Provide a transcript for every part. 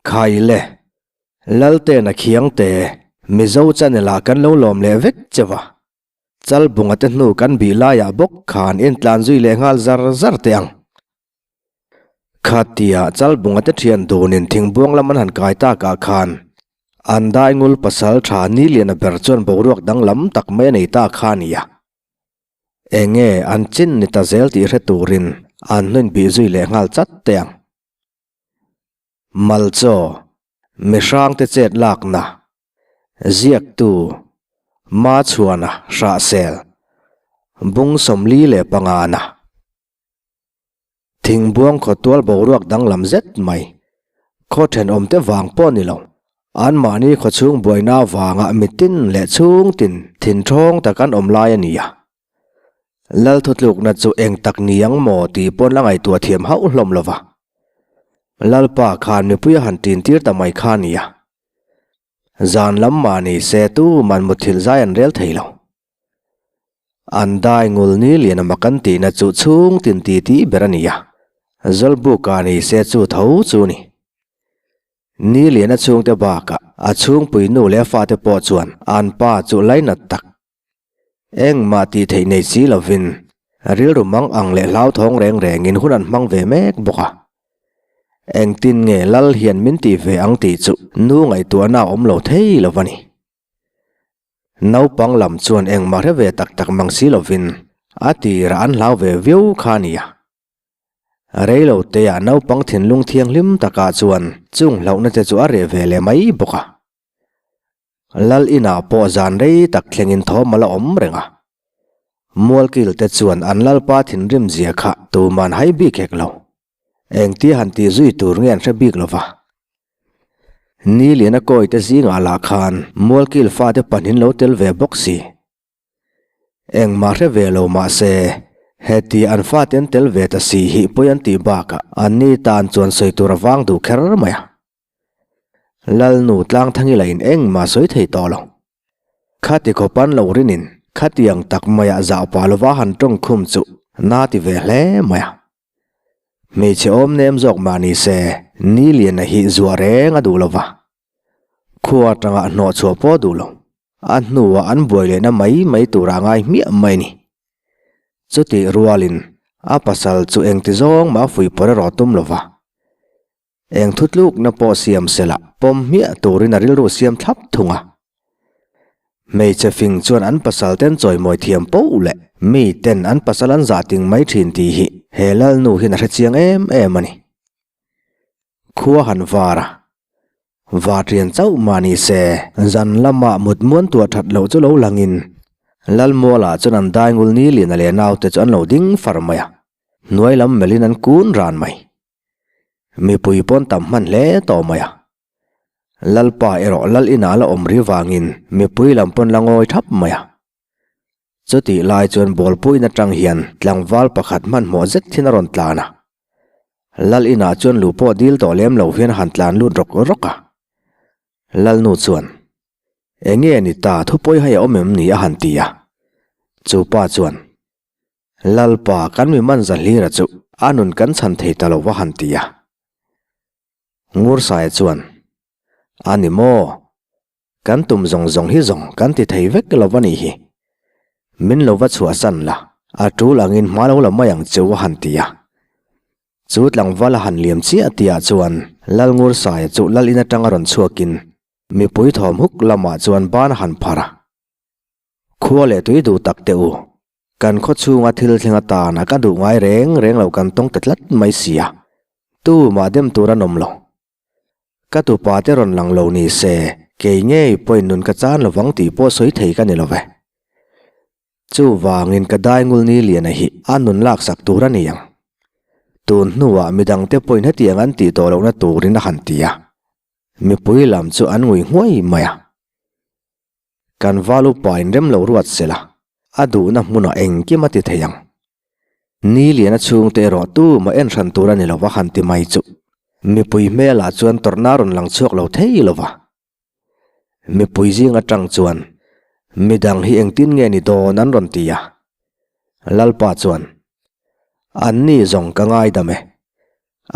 Khai le, Laltena Khiangte, Mizo channel ah kan lo lawm leh vek che va. Chalbunga te hnu kan bih laiah bawk khan intlan zui leh nghal zar zar teh ang. Khatia Chalbunga te thian dunin thingbuang lam an han kai takah khan an daingul pasal tha Niliana ber chuan boruak danglam tak mai a nei ta kha a nia. Enge an chin ni ta zel tih hre turin an hnuin bih zui leh nghal chat teh ang. Malchaw, mihrangte chet lakna, Ziaktu, Machhuana Hrahsel, Bung 45 na. Thingbuang khawtual boruak danglam zet mai. Khaw thenawmte vang pawh ni lo. Anmahni khawchhung buaina vanga mitin leh chhungtin thinthawng tak an awm lai a ni a. Lalthutlukna chu eng tak ni ang maw tih pawn la ngaihtuah thiam hauh hlawm lo va. Lalpa khan mipui a han tintir ta mai kha a ni a. Zan lam mah ni se tuman muthilh zai an rel thei lo. An dai ngul ni lian a mak an tihna chu chhung tin ti tih ber a ni a, Zawlbuka ni se chu tho chu ni. Ni lian a chhungte bakah a chhungpui nu leh a fate pawh chuan an pa chu lainat tak. Engmah tih theih nei si lovin rilru mang ang leh hlauthawng reng rengin hun an hmang ve mek bawk a. Engtin nge Lal hian min tih ve ang tih chu nu ngaihtuahna a awm lo thei lo a ni. Naupang lam chuan engmah hre ve tak tak mang si lovin a tirah an hlau ve viau kha a nia. Reilo teah naupang thinlung thianghlim takah chuan chung hlauhna te chu a reh ve leh mai bawk a. Lal inah pawh zan rei tak thlengin thawm a la awm reng a. Mualkil te chuan an lalpa thinrim zia kha tuman hai bik hek lo. Engtia han tih zui tur nge an hre bik lo va. Ni liana kawi te zingah lah khan Mualkil fate pahnin lo tel ve bawk si. Engmah hre ve lo mahse, heti an fate an tel ve ta si hi pawi an tih bakah anni tan chuan sawi tur a vang duh kher mai a. Lalnu Tlangthangi lahin engmah sawi thei tawh lo. Khati khawpan lo rinin khatiang tak maiah zah pah lova han tawng khum chu na ti ve hle mai a. Hmeichhe awm nem zawk mah ni se, Niliana hi zuah reng a duh lo va. Khua atanga hnawh chhuah pawh duh lo. A hnuah an buai lehna mai mai tura ngai hmiah mai a ni. Chutih rualin a pasal chu engti zawng mah a fuihpawrh erawh tum lo va. Eng thutlukna pawh siam sela pawm hmiah turin a rilru siam thlap thung a. Hmeichhe fing chuan an pasal ten chawimawi thiam poh leh mi ten an pasal an zah ting mai thin tih hi he lalnu hian a hre chiang em em a ni. Khua han var a, Vartian chauh mah ni se zan lamah mut muan tuah that loh chu lo langin Lalmualah chuan an daingul ni lian a leh naute chu an lo ding far mai a, hnuai lam melhin an kun ran mai. Mipui pawn tam hman hle tawh mai a. Lalpa erawh lal inah la awm ri vangin mipui lam pawn la ngawi thap mai a. Chutih lai chuan bawlpuiin atang hian tlangval pakhat hmanhmawh zet thin a rawn tlan a. Lal inah chuan lu pawh dil tawh lem lo hian a han tlan lut rawk rawk a. Lalnu chuan, Enge ni ta thupawi hai a awm em ni a han ti a. Chu pa chuan, Lalpa kan mi man za hlira chu a nun kan chhan thei ta lo va han ti a. Ngursaia chuan, A ni maw? Kan tum zawng zawng hi zawng kan ti thei vek lo va nih hi. Min lo va chhuahsan la, a tul angin hma lo la mai ang che u a han ti a. Chu tlangval a han liam chiah tihah chuan Lal Ngursaia chu Lal in atanga rawn chhuakin mipui thawm huk lamah chuan ban a han phar a. Khua leh tui duh tak teh u. Kan khaw chhunga thil thleng atana ka duh ngai reng reng lo kan tawng ta tlat mai sia. Tu mah dem tur an awm lo. Ka tupa te rawn lang lo ni se, kei ngei pawhin nun ka chan lovang tih pawh sawi thei ka ni lo ve. Chuvangin ka daingul ni liana hi a nun laksak tur a ni ang. Tun hnuah midangte pawhin hetiang an tih tawh lohna turin a han ti a. Mipui lam chu an ngui nghuai mai a. Kan val upa in rem lo ruat sela, a duhna hmunah engkim a ti thei ang. Ni liana chhungte erawh tumah en hran tur a ni lo va han ti mai chu. Mipui hmelah chuan tawrhna rawn lang chhuak lo thei lo va. Mipui zing atang chuan midang hi engtin nge ni dawn an rawn ti a. Lalpa chuan, Anni zawng ka ngaidam e.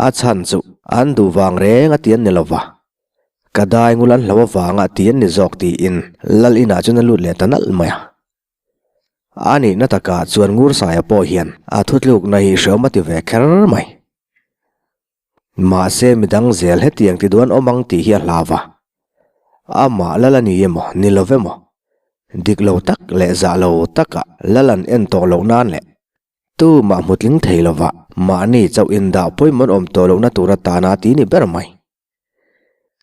A chhan chu an duh vang reng a ti an ni lo va. Ka dai ngul an hlo avanga ti an ni zawk tiin Lal inah chuan a lut leh ta nalh mai a. A nihna takah chuan Ngursaia pawh hian a thutlukna hi hreawm a ti ve kher mai. Mahse midang zel hetiang ti duan awm ang tih hi a hlau va. Amah lal a ni emaw ni lo emaw, dik lo tak leh zah lo taka lal an en tawh loh nan leh tumah hmu tling thei lova mahni chauh indah pawimawh awm tawh lohna tur atana ti ni ber mai.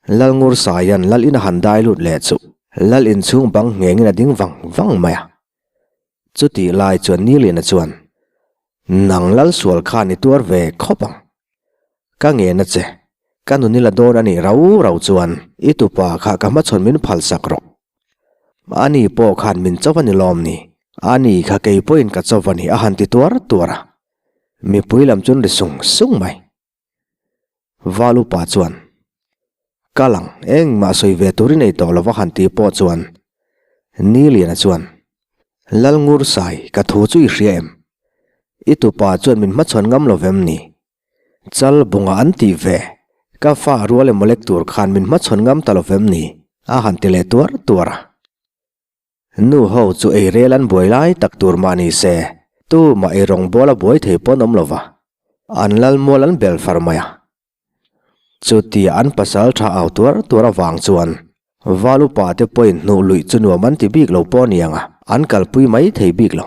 Lalngur Saia'n lal in a han dai lut leh chu lal inchhung bang nghengin a ding vang vang mai a. Chutih lai chuan Niliana chuan, Nang lal sual khan i tuar ve khawp ang. Ka ngen a che, ka nun i la dawn a nih rau rau chuan i tupa kha ka hmachhawn min phalsak rawh. Ani pawh khan min cho a ni lawm ni? Ani kha kei pawhin ka cho a ni a han ti tuar tuar a. Mipui lam chuan ri sung sung mai. Val upa chuan, Kal ang, engmah sawi ve tur i nei tawh lo va han tih pawh chuan Niliana chuan, Lalngur Sai, ka thu chu i hria em? I tupa chuan min hmachhawn ngam lo vem ni? Chal bunga an tih ve, ka fa rual emaw lek tur khan min hmachhawn ngam ta lo vem ni? a han ti leh tuar tuar a. Nu ho chu ei rel an buai lai tak tur mah ni se, tumah ei rawngbawl a buai thei pawn awm lo va, an lal mual an bel far mai a. Chutia an pasal tha au tuar tuar avang chuan Val upa te pawhin hnuh luih chu nuam an ti bik lo pawh ni ang a, an kalpui mai thei bik lo.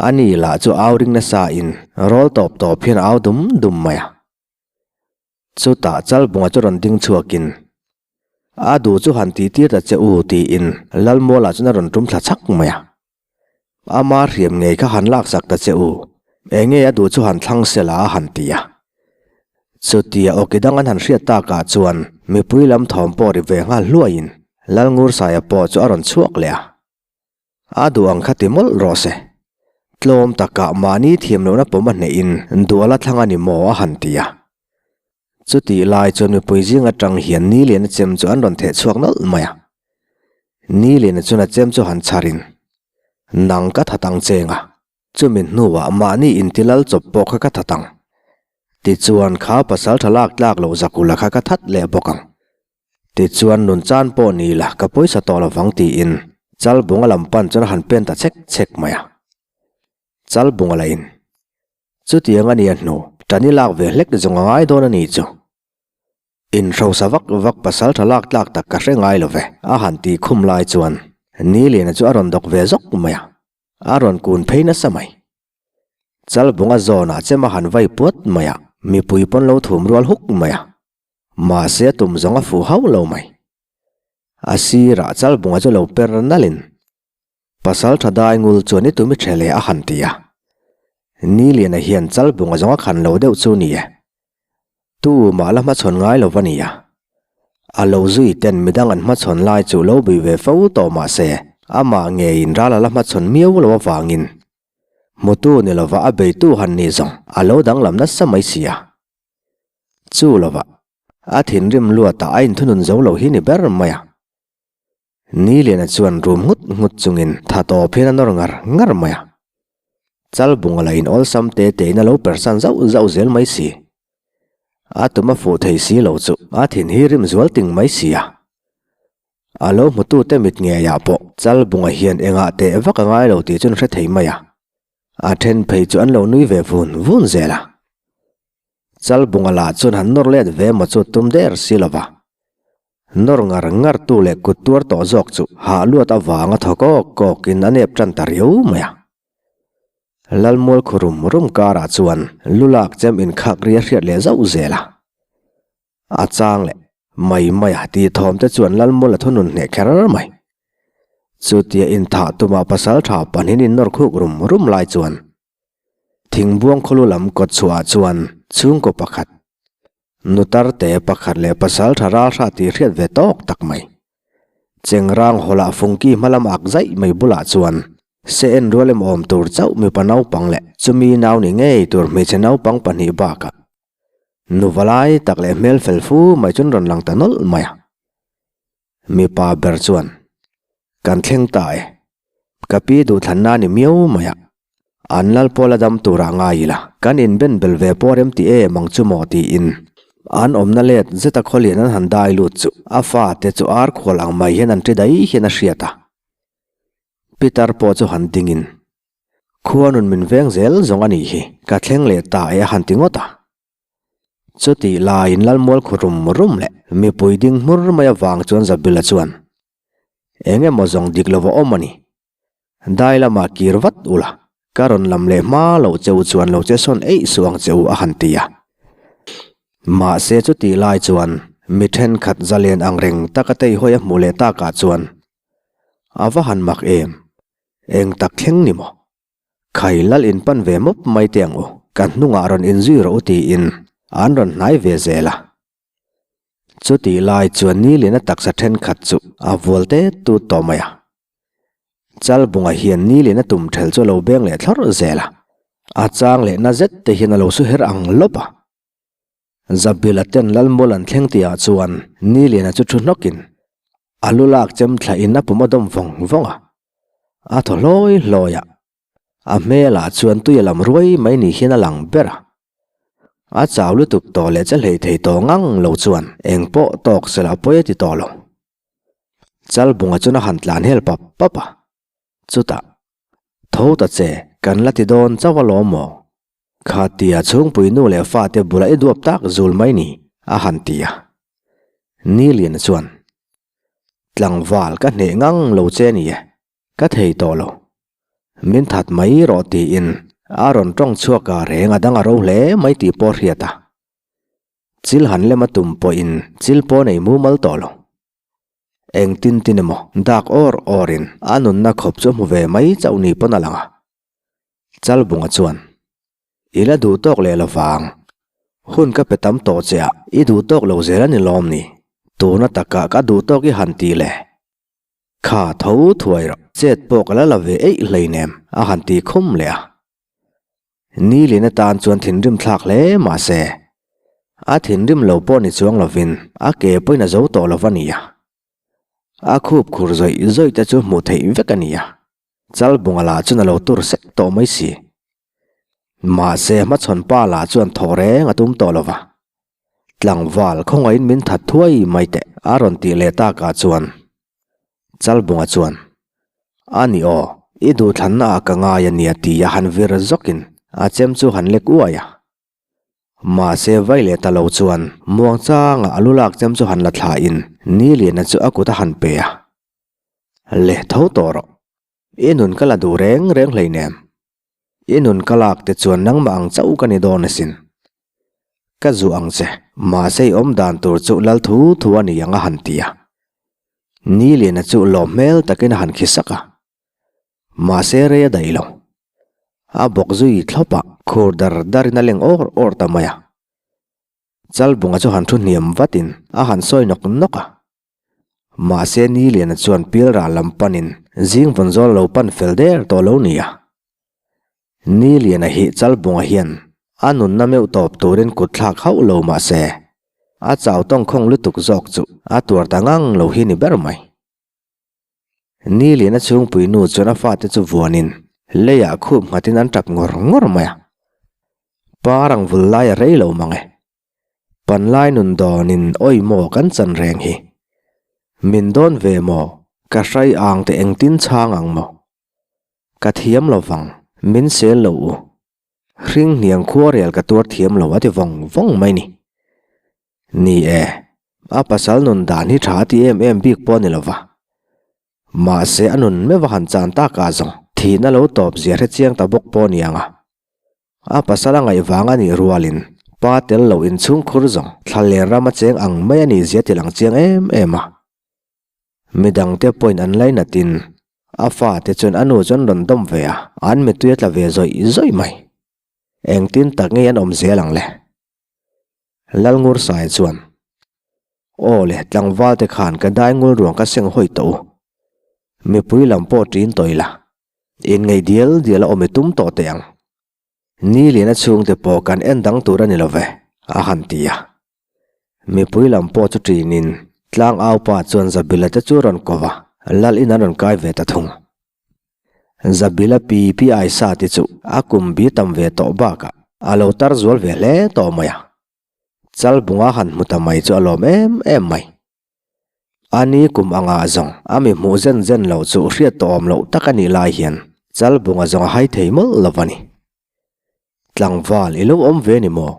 Ani lah chu au ring nasa in rawl tawp tawp hian a au dum dum mai a. Chutah Chalbunga chu rawn ding chhuakin, A duh chu han tih tir ta che u, tiin Lalmuala chuan a rawn tum thla chhak mai a. Ama hriam ngei kha han laksak ta che u, enge a duh chu han thlang se la a han ti a. Chutia awki dang an han hriat takah chuan mipui lam thawm pawh ri ve nghal hluaiin Lalngursaia pawh chu a rawn chhuak leh a. A duh ang kha ti mawlh rawh se. Tlawm takah mahni thiam lohna pawm a hnehin duh a la thlang a ni maw a han ti a. Chutih lai chuan mipui zing atang hian Niliana chem chu an rawn theh chhuak nawlh mai a. Niliana chuan a chem chu han chharin, Nang ka that ang cheng a, chumi hnuah mahni intilal chawp pawh kha ka that ang. Tichuan kha pasal tha lak tlak loh zakula kha ka that leh bawk ang. Tichuan nun chan pawh ni la ka pawisa tawh lovang tiin Chalbunga lam pan chuan a han pen ta chek chek mai a. Chalbunga la in. Chutiang a nia hnu, tan i lak ve hlek zawng a ngai dawn a nih chu. In hrosa vak vak pasal tha lak tlak tak ka hre ngai lo ve a han tih khum lai chuan Niliana chu a rawn dawk ve zawk mai a. A rawn kun phei nasa mai. Chalbunga zawnah chem a han vai puat mai a, mipui pawn lo thum rual huk mai a. Mahse a tum zawng a fuh hauh lo mai. A sirah Chalbunga chu lo per nalhin Pasal tha dai ngul chuan i tum i ṭhe leh a han ti a. Niliana hian Chalbunga zawng a khan lo deuh chu ni e. Tumah la hmachhawn ngai lo va ni a. A lo zui ten midang an hmachhawn lai chu lo bui ve fo tawh mahse amah ngeiin ral a la hmachhawn miau lo avangin hmutu ni lova a beitu han ni zawng a lo danglam nasa mai si a. Chu lova, a thinrim luatah a inthunun zo lo hi ni ber mai a. Niliana chuan rum nghut nghut chungin tha tawp hian a nawr ngar ngar mai a. Chalbunga lah in awlsam te tein a lo persan zauh zauh zel mai si. A tum a fuh thei si lo chu a thin hi rim zual ting mai si a. A lo hmutute mit ngeiah pawh Chalbunga hian engah teh vak a ngai lo tih chu an hre thei mai a. A then phei chu an lo nui ve vun vun zel a. Chalbunga lah chuan han nawr let ve maw chu tum der si lo va. Nawr ngar ngar tu leh kut tuar tawh zawk chu hah luat avanga thaw kawk kawk in a nep tan ta riau mai a. Lalmual khu rum rum karah chuan lu lak chem inkhak ri a hriat leh zauh zel a. A chang leh mai mai a tih thawm te chuan Lalmual a thunun hneh kher mai. Chutia inthah tuma pasal tha pahnihin innawr khuk rum rum lai chuan Thingbuang khawlu lam kawt chhuahah chuan chhungkaw pakhat, nutarte pakhat leh pasal tha ral hra tih hriat ve tawk tak mai. Chengrang hawlah fungki hmalam ak zaih mai bulah chuan se en rual em awm tur chauh mipa naupang leh chumi nau ni ngei tur hmeichhe naupang pahnih bakah nuva lai tak leh hmel fel fu mai chuan rawn lang ta nawlh mai a. Mipa ber chuan, Kan thleng ta e. Ka pi duhthlanna a ni miau mai a. An lal pawl a dam turah ngai ila, kan inben bel ve pawh rem ti em ang chu maw tiin. An awmna let zeta khawlian an han dai lut chu a fate chu ar khual ang mai hian an ṭi daih hian a hriat a. Pitar pawh chu han dingin, Khua nun min veng zel zawng a nih hi, ka thleng leh ta e a han ti ngawt a. Chutih laiin Lalmual khu rum rum leh mipui ding hmur mai avang chuan Zabila chuan, Eng emaw zawng dik lo va awm a ni. Dai lamah kir vat ula, ka rawn lam leh hma loh che u chuan lo che sawn eih suh ang che u a han ti a. Mahse chutih lai chuan mi thenkhat zalen ang reng taka teihawi a hmuh leh takah chuan a va han mak em, eng tak thleng ni maw? Khai lal in pan ve mawp mai teh ang u, ka hnungah rawn inzui rawh u tiin an rawn hnai ve zel a. Chutih lai chuan Nilina taksa thenkhat chu a vual tet tut tawh mai a. Chalbunga hian Nilina tum ṭhel chu a lo beng leh thlawrh zel a, a chang leh na zet te hian a lo su her ang lawp a. Zabila ten Lalmual an thleng tihah chuan Nilina chu thu hnawkin a lu lak chem thlahin a pum a dawm vawng vawng a, a thaw hlawi hlawi a. A hmelah chuan tui a lam ruai mai ni hian a lang ber a. A chau lutuk tawh leh che hlei thei tawh ngang lo chuan eng pawh tawk sela pawi a ti tawh lo. Chalbunga chuan a han tlan hel pap pap a. Chutah, Tho ta che, kan la ti dawn chauh alawm maw? Khatia chhungpui nu leh fate bulah i duap tak zul mai ni, a han ti a. Niliana chuan, Tlangval ka hneh ngang lo che ni e. Ka thei tawh lo. Min that mai rawh tiin a rawn tawng chhuak a reng a dang a ro hle mai tih pawh hriat a. Chil han lem a tum pawhin chil pawh nei mumal tawh lo. Engtin tin emaw dak awr awrin a nunna khawp chu a hmu ve mai chauh ni pawn a lang a. Chalbunga chuan, I la duh tawk leh lo vang. Hun ka pe tam tawh che a, i duh tawk lo zel a ni lawm ni. Tuna takah ka duh tawk i han ti le. Kha tho thuai rawh, chet pawh ka la la ve eih hleinem, a han ti khum leh a. Nilin atan chuan thinrim thlak hle mah se, a thinrim lo pawh ni chuang lovin a ke pawhin a zo tawh lo va nia. A khup khur zawih zawih te chu hmuh theih vek a nia. Chalbunga lah chuan a lo tur sek tawh mai si. Mahse hmachhawn pa lah chuan thawh reng a tum tawh lo va. Tlangval khawngaihin min that thuai mai teh a rawn tih leh takah chuan Chalbunga chuan, A ni aw, i duhthlanna ah ka ngai a nia ti a han vir zawkin a chem chu han lek uai a. Mahse vai leh ta lo chuan muangchanga a lu lak chem chu han la thlain Niliana chu a kut a han pe a. Le tho tawh rawh, i nun ka la duh reng reng hleinem. I nun ka lak te chuan nangmah ang chauh ka ni dawn asin. Ka zuh ang che, mahse i awm dan tur chu lal thu thu a ni ang a han ti a. Niliana chu lawm hmel takin a han khi sak a. Mahse rei a daih lo. A bawk zui thlawp a, khur dar darin a leng awr awr ta mai a. Chalbunga chu han thu hniam vatin a han sawi nawk nawk a. Mahse Niliana chuan Pilra lam panin zing vawn zawl lo pan fel der tawh lo nia. Niliana hi Chalbunga hian a nunna meuh tawp turin kut thlak hauh lo mahse a chau tawngkhawng lutuk zawk chu a tuar ta ngang lo hi ni ber mai. Niliana chhungpui nu chuan a fate chu vuanin leiah khup nghatin an tap ngawr ngawr mai a. Parang vul lai a rei lo mang e. Panlai nun dawnin awi maw kan chan reng hi. Min dawn ve maw, ka hrai ang te engtin chhang ang maw. Ka thiam lo vang, min sel lo u. Hring hniang khuarel ka tuar thiam lo a ti vawng vawng mai ni. Ni e, a pasal nun dan hi tha a ti em em bik pawh a ni lo va. Mahse a nun meuh a han chan tak ah zawng thihna lo tawp zia hre chiang ta bawk pawh a ni ang a. A pasal a ngaih vang a nih rualin pa tel lo inchhung khur zawng thla len ram a cheng ang mai a nih zia ti lang chiang em em a. Midangte pawhin an lainatin a fate chuan a nu chu an rawn dawm ve a, an mittui a tla ve zawih zawih mai. Engtin tak ngei an awm zel ang le? Lalngursai chuan, Aw le, tlangval te khan ka daingul ruang ka seng hawi tawh u. Mipui lam pawh ṭin tawh ila. Inngeih dial dial a awm i tum tawh teh ang. Ni lian a chhungte pawh kan en dang tur a ni lo ve, a han ti a. Mipui lam pawh chu ṭinin tlang aupa chuan Zabila te chu a rawn ko va, lal in an rawn kai ve ta thung. Zabila pi pi Aisa te chu a kum bi tam ve tawh bakah a lo tar zual ve hle tawh mai a. Chalbunga han hmu ta mai chu a lawm em em mai. A ni kum anga zawng a mi hmuh zen zen loh chu hriat tawh awm loh tak a nih lai hian Chalbunga zawng a hai thei mawlh lo a ni. Tlangval i lo awm ve ni maw?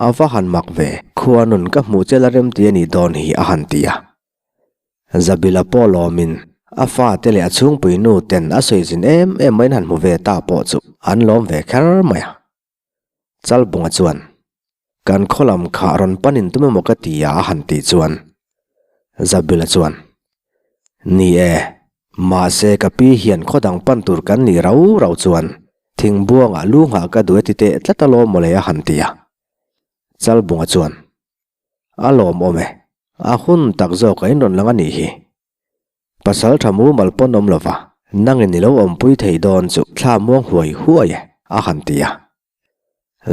A va han mak ve, khua nun ka hmuh che la rem ti a nih dawn hi a han ti a. Zabila pawh lawmin a fate leh a chhungpui nu ten a sawi zin em em maiin han hmu ve ta pawh chu an lawm ve kher mai a. Chalbunga chuan, Kan khaw lam kha rawn panin tum emaw ka ti a a han tih chuan Zabila chuan, Ni e, mahse ka pi hian khaw dang pan tur kan nih rau rau chuan thingbuangah lu nghah ka duh e ti teh tlat alawm mawle a han ti a. Chalbunga chuan, A lawmawm e, a hun tak zawk a inrawn lang a nih hi. Pasal tha mumal pawn awm lova, nangin i lo awmpui thei dawn chu thla muang huai huai e, a han ti a.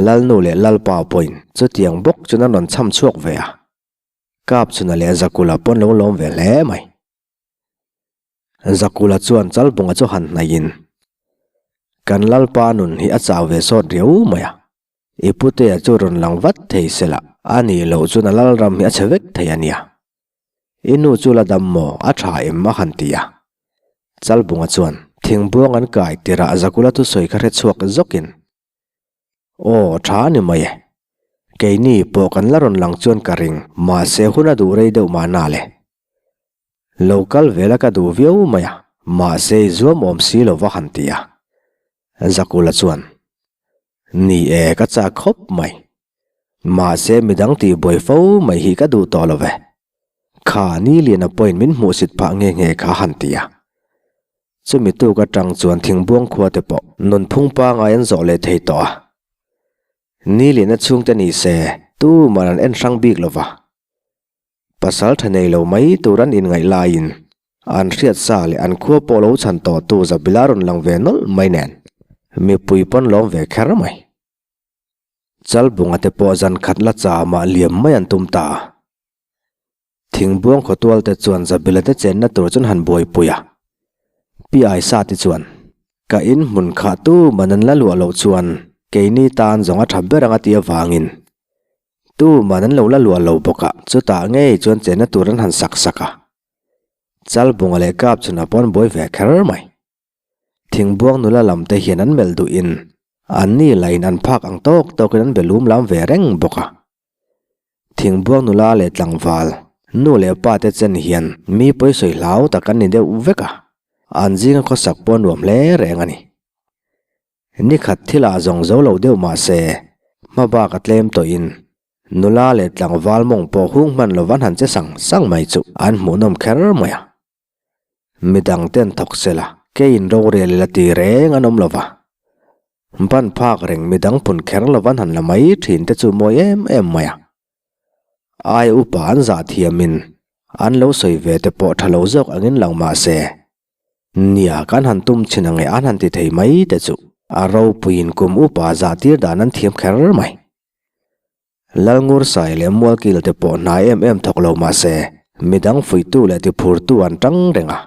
Lalnu leh Lalpa pawhin chutiang bawk chuan an rawn chham chhuak ve a. Kapchhuna leh Zakula pawn lo lawm ve hle mai. Zakula chuan Chalbunga chu han hnaihin, Kan Lalpa nun hi a chau ve sawt riau mai a, i putea chu rawn lang vat thei sela, a nih loh chuan a Lalram hi a chhe vek thei a nia. I nu chu la dam maw? A tha em? a han ti a. Chalbunga chuan thingbuang an kai tirah Zakula thusawi kha hre chhuak zawkin, Aw, tha a ni mai e. Keini pawh kan la rawn lang chuan ka ring, mahse hun a duh rei deuh mahna le. Lo kal vel a ka duh viau mai a, mahse i zuam awm si lo va han ti a. Zakula chuan, Ni e, ka chak khawp mai. Mahse midang tih buai fo mai hi ka duh tawh lo ve. Kha ni lian a pawhin min hmuhsit phah nghe nghe kha han ti a. Chumi tuk atang chuan thingbuang khua te pawh nunphung pangai an zawh leh thei tawh a. Ni lian a chhungte ni se tuman an en hrang bik lo va. Pasal tha nei lo mai tur an inngaih laiin an hriat sa leh an khua pawh lo chhan tawh tu Zabila rawn lang ve nawlh mai nen mipui pawn lawm ve kher mai. Chalbunga te pawh zan khat la chamah liam mai an tum ta a. Thingbuang khawtual te chuan Zabila te chenna tur chuan han buaipui a. Pi Aisa te chuan, Ka in hmun khah tu man an la luah loh chuan keini tan zawng a tha ber ang a ti avangin tu man an lo la luah lo bawk a, chutah ngei chuan chenna tur an han sak sak a. Chalbunga leh Kapchhuna pawh an buai ve kher mai. Thingbuang nula lam te hian an melh duhin an ni lahin an phak ang tawk tawkin an be lum lam ve reng bawk a. Thingbuang nula leh tlangval, nu leh pa te chen hian mi pawisawi hlau tak an ni deuh vek a, an zinga khawsak pawh nuam hle reng a ni. Nikhat thilah zawng zo lo deuh mah se, hma bak a tlem tawhin nula leh tlangval mawng pawh hung hman lova an han che sang sang mai chu an hmuhnawm kher mai a. Midang ten thawk sela, keiin rorel ila ti reng an awm lova. Ban phak reng midang phun kher lova an han la mai thin te chu mawi em em mai a. Ai upa an zah thiamin an lo sawi ve te pawh tha lo zawk angin lang mah se, nia kan han tum chhin ang e an han ti thei mai te chu a ropuiin kum upa zah tir dan an thiam kher mai. Lalngursai leh Mualkil te pawh hnai em em thawk lo mah se, midang fuihtu leh tiphurtu an tang reng a.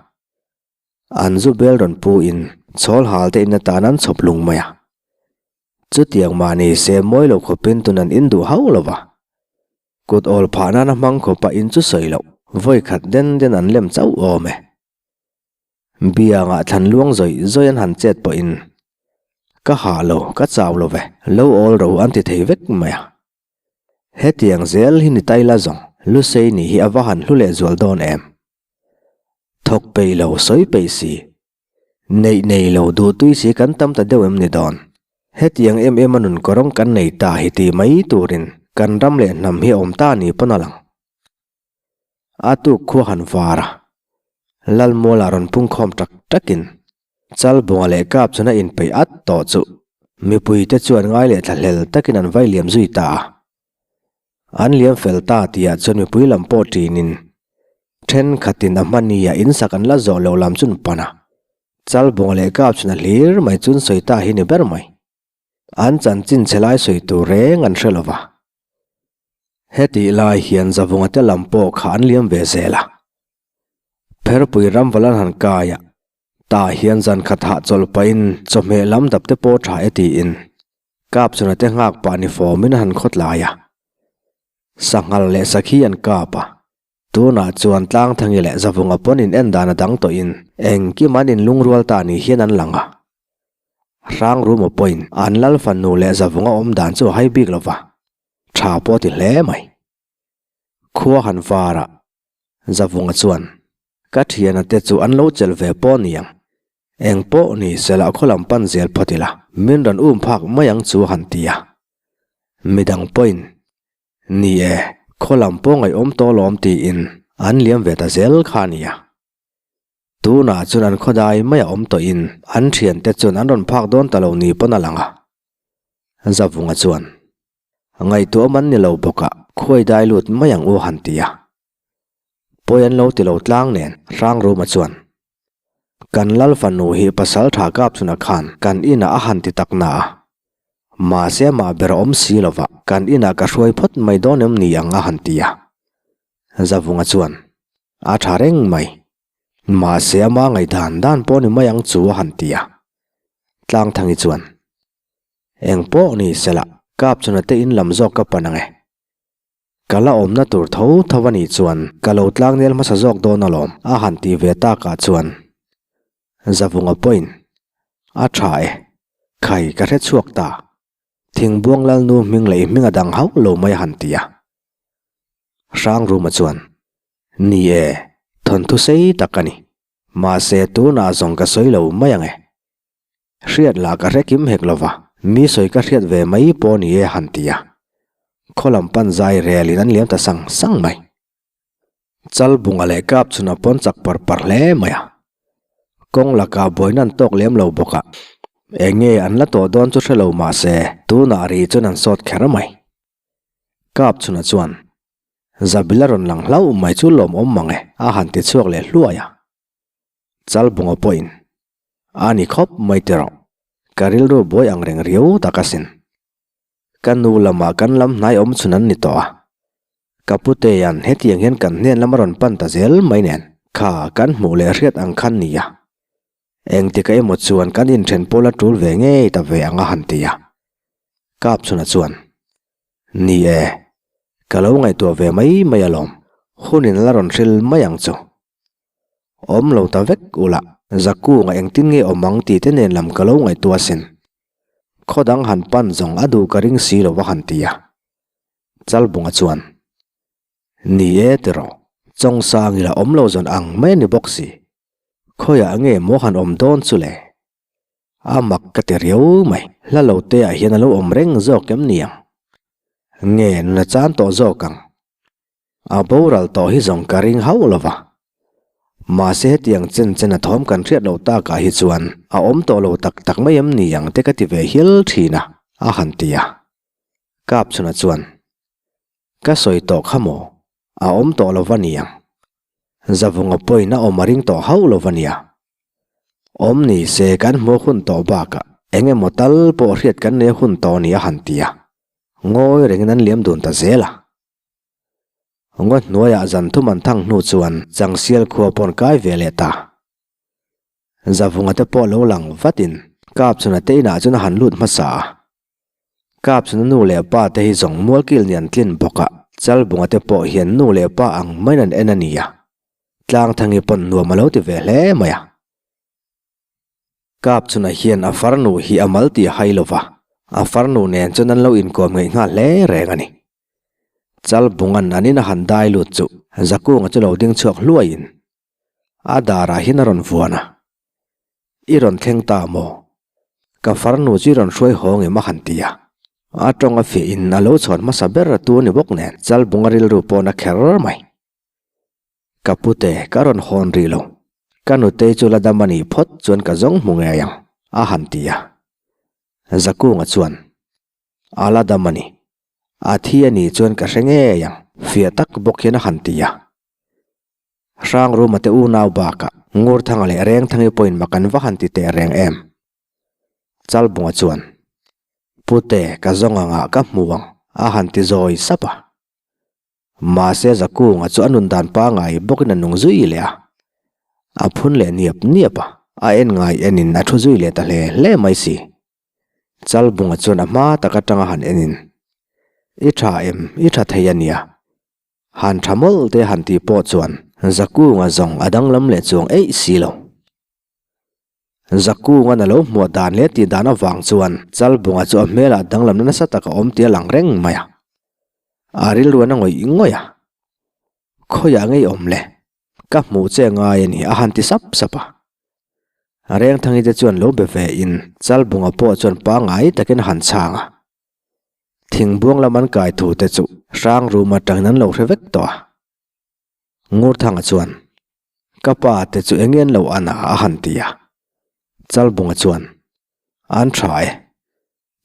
An zu bel rawn pu in chhawl hal te in atan an chhawp lung mai a. Chutiang mah ni se mawi lo khawpin tun an in duh hauh lo va. Kut awl phah nana hmang khawpa in chu sawi loh, vawi khat den den an lem chauh awm e. Biangah thlan luang zawih zawih an han chet pawhin, Ka hah lo, ka chau lo ve, lo awl ro an ti thei vek mai a. Hetiang zel hi ni taila zawng, Lusei nih hi a va han hlu leh zual dawn em? Thawk peih lo, sawi peih si. Neih nei lo, duh tui si kan tam ta deuh em ni dawn? Hetiang em em a nun kawrawng kan nei ta hi ti mai turin kan ram leh hnam hi a awm ta ni pawn a lang. A tuk khua han var a, Lalmuala rawn pungkhawm tak takin Chalbunga leh Kap chuan a inpeih at tawh chu mipuite chuan ngai leh thlahlel takin an vai liam zui ta a. An liam fel ta tihah chuan mipui lam pawh ṭinin ṭhenkhatin a hmania insak an la zawh loh lam chu an pan a, Chalbunga leh Kap chuan a hlir mai chu an sawi ta hi ni ber mai. An chanchin chhe lai sawi tur reng an hre lo va. Hetih lai hian Zavunga te lam pawh kha an liam ve zel a. Pherpui ram valan han kai a, tah hian zan khat hahchawlh pahin chawhmeh lam dap te pawh tha e tiin Kapchuna te nghak pah ni fawmin a han khawtlai a. Sanghal leh sakhi an kap a. Tunah chuan Tlangthangi leh Zavunga pawn in en dan a dang tawhin engkim an inlungrual ta ni hian an lang a. Hrangruma pawhin an lal fanu leh Zavunga awm dan chu a hai bik lo va, tha pawh a ti hle mai. Khua han varah Zavunga chuan ka thiana te chu an lo chelh ve pawh niang. Eng pawh ni sela khaw lam pan zel phawt ila, min rawn um phak mai ang chu a han ti a. Midang pawhin, Ni e, khaw lam pawh ngaihawm tawh lawm tiin an liam ve ta zel kha a nia. Tunah chuan an khawdai mai a awm tawhin an thiante chuan an rawn phak dawn ta lo ni pawn a lang a. Zavunga chuan, Ngaihtuah awm an ni lo bawk a, khuai dai lut mai ang u a han ti a. Pawi an lo ti lo tlang nen Hrangruma chuan, Kan lal fanu hi pasal tha kap chhuna khan kan inah a han ti tak na a. Mahse amah ber a awm si lova, kan inah ka hruai phawt mai dawn em ni ang a han ti a. Zavunga chuan, A tha reng mai. Mahse ama ngaihdan dan pawh ni mai ang chu a han ti a. Tlangthangi chuan, Eng pawh ni sela, kap chhuna te in lam zawk ka pan ang e. Ka la awmna tur tho tho a nih chuan ka lo tlangnel hmasa zawk dawn alawm a han ti ve takah chuan Zavunga pawhin a tha e, khai ka hre chhuak ta, Thingbuang Lalnu hming leh i hming a dang hauh lo mai a han ti a. Hrangruma chuan, Ni e, thawnthu sei tak a ni, mahse tunah zawng ka sawi lo mai ang e. Hriat lah ka hre kim hek lova, mi sawi ka hriat ve mai pawh ni e han ti a. Khaw lam pan zai rel in an liam ta sang sang mai. Chalbunga leh kap chhun a pawn chak par par hle mai a. Kawng lakah buaina an tawk lem lo bawk a, eng nge an la tawh dawn chu hre lo mah se tunah ri chuan an sawt kher mai. Kap chhuna chuan, Zabila rawn lang hlauh mai chu lawmawm mang e a han ti chhuak leh hluai a. Chalbunga pawhin a ni khawp mai tiraw, ka rilru buai ang reng riau tak asin. Ka nu lamah kan lam hnai awm chhun an ni tawh a, ka putea'n hetiang hian kan hnen lam a rawn pan ta zel mai nen kha kan hmuh leh hriat ang khan ni a. Engtika emaw chuan kan inthen pawl a tul ve ngei ta ve ang a han ti a. Kapchhuna chuan, Ni e, ka lo ngaihtuah ve mai mai alawm, hunin la rawn hril mai ang chu. Awm lo ta vek ula, Zakunga engtin nge awm ang tih te nen lam ka lo ngaihtuah asin. Khaw dang han pan zawng a duh ka ring si lo va han ti a. Chalbunga chuan, Ni e tiraw, Chawngsang ila awm lo zawn ang mai a ni bawk si. Khawiah nge maw han awm dawn chu le? A mak ka ti riau mai, hla lo te ah hian a lo awm reng zawk em ni ang? Nge nuna chan tawh zawk ang? A boral tawh hi zawng ka ring hauh lo va. Mahse hetiang chen chen a thawm kan hriat loh takah hi chuan a awm tawh lo tak tak mai em ni ang te ka ti ve hial thin a, a han ti a. Kapchhuna chuan, Ka sawi tawh kha maw? A awm tawh lo va ni ang. Zavunga pawhin a awm a ring tawh hauh lo va nia. Awm ni se kan hmuh hun tawh bakah eng emaw tal pawh hriat kan nei hun tawh ni a han ti a. Ngawi rengin an liam dun ta zel a. Ngaw hnuaiah zan thum an thang hnu chuan Changsial khua pawn kai ve leh ta. Zavunga te pawh lo lang vatin Kapchhuna te inah chuan a han lut hmasa a. Kapchhuna nu leh pa te hi zawng mualkil ni an tlin bawk a, Chalbunga te pawh hian nu leh pa ang maiin an en a nia. Tlangthangi pawn nuam a lo ti ve hle mai a. Kapchhuna hian a farnu hi a mal tih a hai lo va, a farnu nen chuan an lo inkuam ngeih nghal hle reng a ni. Chalbunga'n an in a han dai lut chu Zakunga chu lo ding chhuak hluaiin a darah hian a rawn vuan a, I rawn thleng ta maw? Ka farnu chu i rawn hruai haw ngem a han ti a. A tawng a fiahin a lo chhawn hmasa ber tu a ni bawk nen Chalbunga rilru pawn a kher mai. Ka pute ka rawn hawn rih lo. Ka nutei chu la dam a nih phawt chuan ka zawng hmu ngei ang a han ti a. Zakunga chuan A la dam a ni. A thi a nih chuan ka hre ngei ang, fiah tak bawk hian a han ti a. Hrangruma te unau bakah Ngurthanga leh Rengthangi pawhin mak an va han ti teh reng em. Chalbunga chuan, Pute, ka zawng angah ka hmu ang, a han ti zawi sap a. Mahse Zakunga chu a nun dan pangai bawkin a nung zui leh a. A phun leh niap niap a, a en ngai enin a thu zui leh ta hle hle mai si. Chalbunga chuan a hma tak atanga han enin. I tha em, i tha thei a nia. Han tha mawlh te han tih pawh chuan Zakunga zawng a danglam leh chuang eih si lo. Zakunga'n a lo hmuah dan leh tih dan avang chuan Chalbunga chu a hmelah danglamna nasa tak a awm tih a lang reng mai a. A rilruan a ngawih ngawih a. Khawiah ngei awm le? Ka hmuh che ngai a ni a han ti sap sap a. Rengthangi te chuan lo be ve in Chalbunga pawh chuan pangngai takin a han chhang a. Thingbuang lam an kai thu te chu Hrangruma atangin an lo hre vek tawh a. Ngurthanga chuan, Ka pa te chu eng nge an lo an a a han ti a. Chalbunga chuan, An tha e.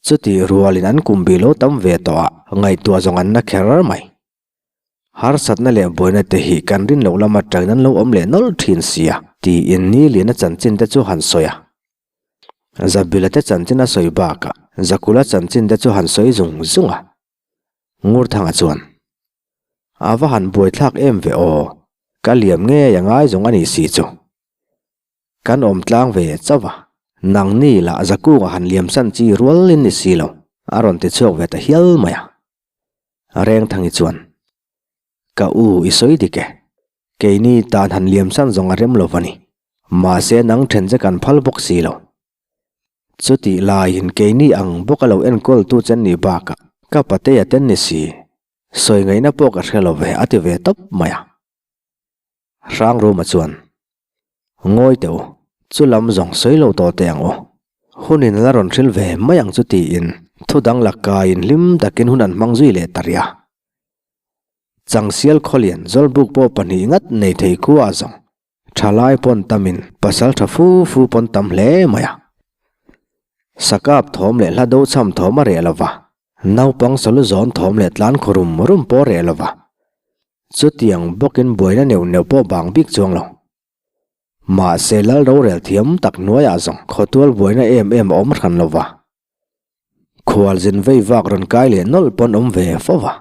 Chutih rualin an kum bi lo tam ve tawh a, ngaihtuah zawng an na kher mai. Harsatna leh buaina te hi kan rin loh lam atangin an lo awm leh nawlh thin sia, tiin ni liana chanchin te chu han sawi a. Zabila te chanchin a sawi bakah Zakula chanchin te chu han sawi zung zung a. Ngurthanga chuan, A va han buaithlak em ve aw, ka liam ngei a ngai zawng a ni si chu. Kan awm tlang ve chauh a, nangni lah Zakunga han liamsan chi rual in ni si lo, a rawn ti chhuak ve ta hial mai a. Rengthangi chuan, Ka u i sawi dik e. Keini tan han liamsan zawng a rem lo va ni. Mahse nang then che kan phal bawk si lo. Chutih laiin keini ang bawk a lo enkawltu chen nih bakah ka patea ten ni si. Sawi ngaihna pawh ka hre lo ve a ti ve tawp mai a. Hrangruma chuan, Ngawi teh u, chu lam zawng sawi lo tawh teh ang u. Hunin la rawn hril ve mai ang chu tiin thu dang la kaiin hlim takin hun an hmang zui leh ta rih a. Changsial khawlian Zawlbuk pawh pahnih ngat nei thei khua zawng thalai pawn tamin pasal tha fu fu pawn tam hle mai a. Sakap thawm leh hla do chham thawm a reh lo va, naupang salu zawn thawm leh tlan khaw rum rum pawh a reh lo va. Chutiang bawkin buaina neuh neuh pawh bang bik chuang lo. Mahse lal rorel thiam tak hnuaiah zawng khawtual buaina em em a awm hran lo va. Khualzin vei vak rawn kai leh nawlh pawn awm ve fo va.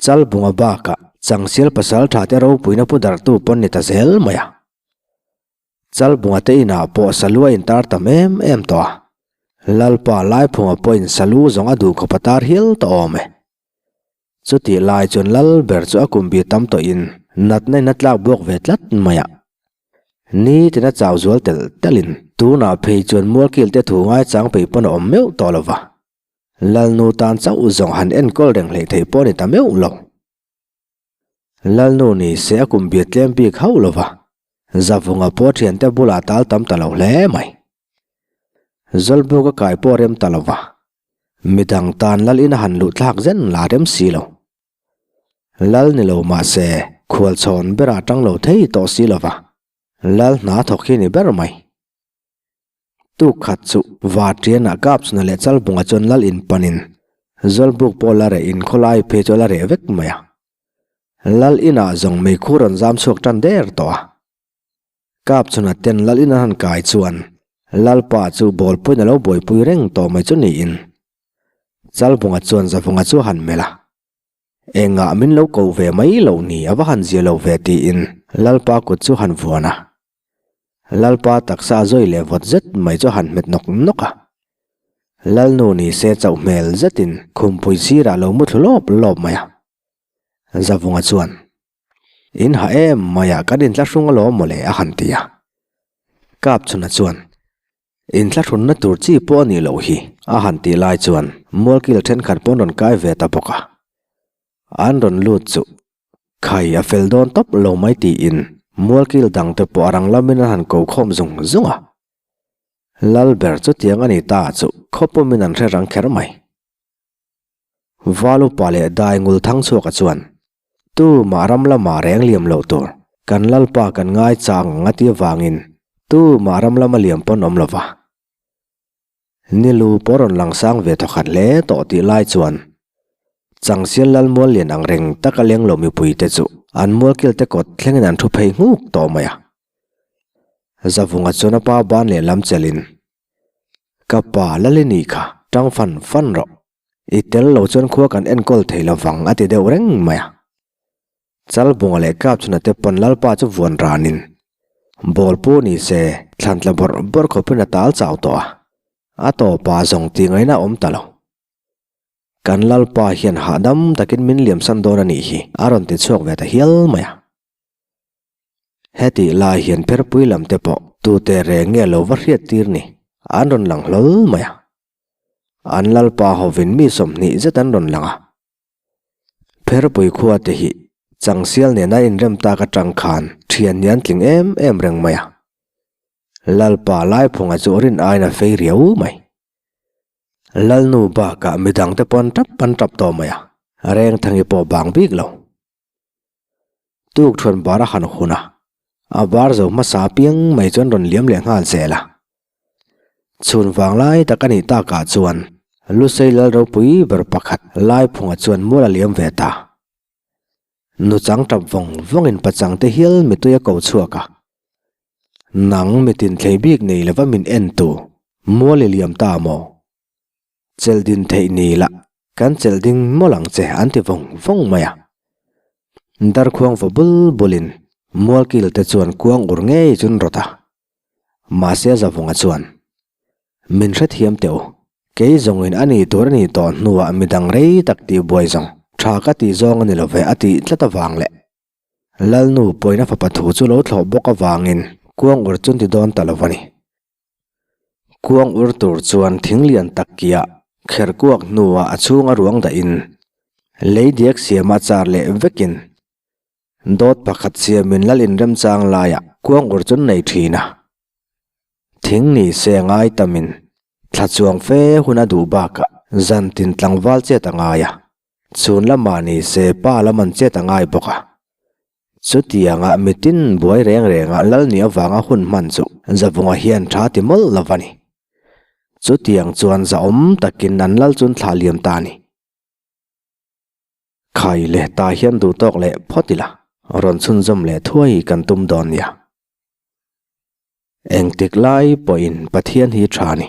Chalbunga bakah Changsial pasal tha te ropuina pu darhtu pawn ni ta zel mai a. Chalbunga te inah pawh salu a intar tam em em tawh a. Lalpa Laiphunga pawhin salu zawng a duh khawp a tar hial tawh awm e. Chutih lai chuan lal ber chu a kum bi tam tawhin natna in a tlak buak ve tlat mai a. Nitin a chau zual telh telhin tunah phei chuan mualkil te thu ngaichang peih pawn a awm meuh tawh lo va. Lalnu tan chauh zawng han enkawl reng hleih theih pawh a ni ta meuh lo. Lalnu ni se a kum bi tlem bik hauh lo va, Zavunga pawh thiante bulah tal tam ta lo hle mai. Zawlbuk a kai pawh a rem ta lo va, Midang tan lal in a han luh thlak zen la rem si lo. Lal ni lo mahse khualchhawn berah tang lo thei tawh si lo va, lal hna thawk hi ni ber mai. Tuk khat chu Vartianah Kapchhuna leh Chalbunga chuan lal in panin Zawlbuk pawh la reh in khawlai phei chu a la reh vek mai a. Lal inah zawng meikhu rawn zam chhuak tan der tawh a. Kap chhuna ten lal in an han kai chuan Lalpa chu bawlpuiin a lo buaipui reng tawh mai chu niin. Chalbunga chuan Zavunga chu a han melh a, Engah min lo ko ve mai lo ni a va han zia lo ve tiin Lalpa kut chu han vuan a. Lalpa taksa a zawi leh vawt zet mai chu a han hmet nawk nawk a. Lalnu ni se chauh hmel zetin khumpui sirah a lo mu thlu lawp lawp mai a. Zavunga chuan. In ha em mai a, kan inthlahrung alawm mawle a han ti a. Kapchhuna chuan, Inthlahrunna tur chi pawh a nih loh hi a han tih lai chuan Mualkil thenkhat pawn rawn kai ve ta bawk a. An rawn lut chu khai a fel dawn tawp lo mai tiin Mualkil dangte pawh a rang lamin an han ko khawm zung zung a. Lalber chutiang a ni ta chu khawpawmin an hre rang kher mai. Val upa leh dai ngul thang chhuaka chuan, Tu mah ram lama reng liam loh tur, kan lalpa kan ngai chang ang a ti avangin tu mah ram lama liam pawn awm lo va. Nilu pawh rawn lang sang ve thawkhat hle tawh tih lai chuan Changsial lal mual lian ang reng taka leng lo mipui te chu an mualkil te kawt thlengin an thu phei nghuk tawh mai a. Zavunga chuan a pa ban leh lam chelhin Ka pa Lalini kha tang fan fan rawh. I tel lo chuan khua kan enkawl thei lo vang a ti deuh reng mai a. Chalbunga leh Kapchhuna te pawn Lalpa chu vuan ranin ball pu ni se thlan tla bawrh bawrh khawpin a tal chau tawh a, a tawpa zawng tih ngaihna a awm ta lo. Kan Lalpa hian hahdam takin min liamsan dawn a nih hi, a rawn ti chhuak ve ta hial mai a. Hetih lai hian pherpui lam te pawh tute reng nge lo va hriat tir ni, an rawn lang hlawl mai a. An Lalpa hovin mi 20 zet an rawn lang a. Pherpui khua te hi Changsial nena inrem tak atang khan thian ni an tling em em reng mai a. Lalpa Laiphunga chu rin aiin a fei riau mai. Lalnu bakah midang te pawn tap an tap tawh mai a, Rengthangi pawh bang bik lo. Tuk thuan bar a han hun a, a bar zo hmasa apiang mai chuan rawn liam leh nghal zel a. Chhun vang lai tak a nih takah chuan Lusei lal ropui ber pakhat Laiphunga chuan mual a liam ve ta. Nuchang tap vawng vawngin pachang te hial mitui a ko chhuak a. Nang mitin thlei bik nei lova min en tu mual i liam ta maw? Chelh din theih ni la, kan chelh ding mawlh ang che an ti vawng vawng mai a. Darkhuang va bul bulin Mualkil te chuan kuang ur ngei chun rawt a. Mahse Zavunga chuan, Min hrethiam teh u, kei zawngin a ni tur a ni tawh hnuah midang rei tak tih buai zawng tha ka tih zawng a ni lo ve a tih tlat avang leh Lalnu pawina fapa thu chu lo thlawh bawk avangin kuang ur chun ti dawn ta lo a ni. Kuang ur tur chuan thing lian tak kiah kher kuak hnuah a chhung a ruang dahin lei diak siama char leh vekin dawt pakhat siamin lal inremchang laiah kuang ur chu nei thin a. Thing ni se ngai tamin thla chuang fe hun a duh bakah zantin tlangval chet a ngai a, chhun lamah ni se pa lam an chet a ngai bawk a. Chutianga mitin buai reng renga lal ni avanga hun hman chu Zavunga hian tha ti mawlh lo a ni. Chutiang chuan zahawm takin an lal chun thlah liam ta a ni. Khai leh ta hian duh tawk leh phawt ila, rawn chhunzawm leh thuai kan tum dawn nia. Engtik lai pawhin Pathian hi tha a ni.